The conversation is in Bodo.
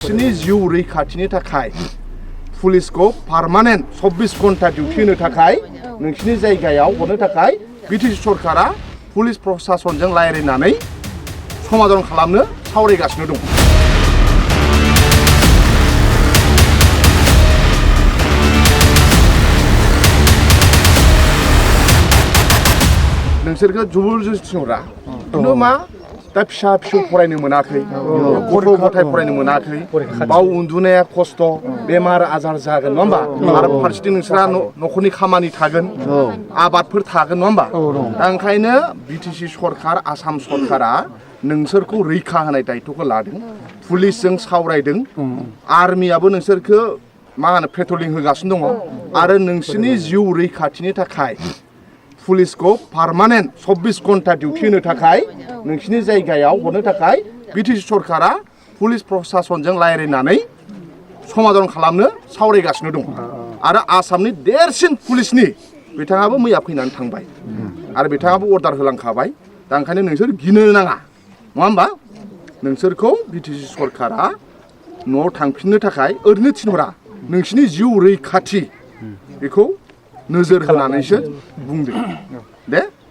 नोंसिनि जिउ रैखाथिनि थाखाय पुलिसखौ पार्मानेन्ट 24 घन्टा डिउटि होनो थाखाय नोंसिनि जायगायाव हरनो थाखाय बिटिसि सरकारा पुलिस प्रशासनजों रायज्लायनानै समाधान खालामनो सावरायगासिनो दं। नोंसोरखौ जुबुल जुस्थिहरा खिन्थु मा दा फिसा फिसौ फरायनो मोनाखै गथ' गथाय फरायनो मोनाखै बाव उन्दुनाया खस्थ' बेमार आजार जागोन नङा होमबा आरो फारसेथिं नोंसोरा न'खरनि खामानि थागोन आबादफोर थागोन नङा होमबा दा ओंखायनो बिटिसि सरकार आसाम सरकारा नोंसोरखौ रैखा होनाय दायित्वखौ लादों पुलिसजों सावरायदों आर्मियाबो नोंसोरखौ मा होनो पेट्रलिं होगासिनो दङ आरो नोंसोरनि जिउ रैखाथिनि थाखाय पुलिसखौ पार्मानेन्ट 24 घन्टा डिउटि होनो थाखाय नोंसिनि जायगायाव हरनो थाखाय बिटिसि सरकारा पुलिस प्रशासनजों रायज्लायनानै समाधान खालामनो सावरायगासिनो दं आरो आसामनि देरसिन पुलिसनि बिथाङाबो मैया फैनानै थांबाय आरो बिथाङाबो अर्डार होलांखाबाय दा ओंखायनो नोंसोर गिनो नाङा नङा होमबा नोंसोरखौ बिटिसि सरकारा न'आव थांफिननो थाखाय ओरैनो थिनहरा नोंसिनि जिउ रैखाथि बेखौ नोजोर होनानैसो बुंदों दे